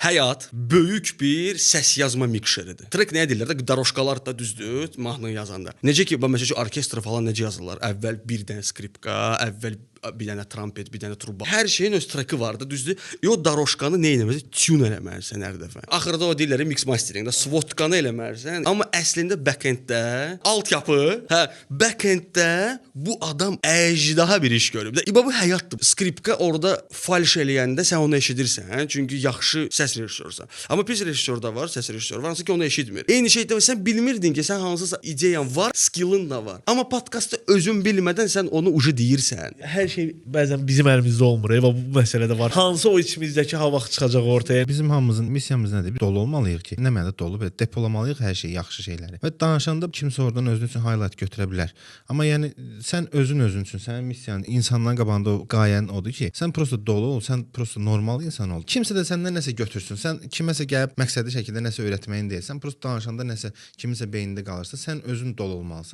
Həyat böyük bir səs yazma mikşeridir. Trek nəyə deyirlər də? Doroşkalar da düzdür, mahnı yazanda. Necə ki, bax məsəl üçün orkestra falan necə yazırlar? Əvvəl bir dənə skripka, əvvəl bir dənə trampet, bir dənə truba. Hər şeyin öz treki var da, düzdür? E, o doroşkanı nə etməlisən? Tune eləməlisən hər dəfə. Axırda o deyirlər mix masteringdə svodkanı eləməlisən. Amma əslində backenddə altyapı, hə, backenddə bu adam əjdaha bir iş görüb. İba bu həyatdır. Skripka orada falş eləyəndə sən onu eşidirsən, çünki yaxşı səs rejissorsan. Amma pis rejissor da var, səs rejissoru var, hansı ki onu eşitmir. Eyni şey də sən bilmirdin ki, sən hansısa ideyan var, skillin da var. Amma podkastda özün bilmədən sən onu ucu deyirsən. Hər şey bəzən bizim əlimizdə olmur. Eyvah, bu məsələ də var. Hansı o içimizdəki hava çıxacaq ortaya? Bizim hamımızın missiyamız nədir? Dolu olmalıyıq ki, nə mənada dolu belə depolamalıyıq hər şeyi, yaxşı şeyləri. Və danışanda kimsə oradan özünün üçün highlight götürə bilər. Amma yəni sən özün özün üçün, sənin missiyan insanların qabağında o qayən odur ki, sən prosta dolu ol, sən prosta normal insan ol. Kimsə də səndən nəsə götürsün. Sən kiməsə gəlib məqsədli şəkildə nəsə öyrətməyin deyil. Sən prosta danışanda nəsə kiminsə beynində qalırsa, sən özün dolu olmalısan.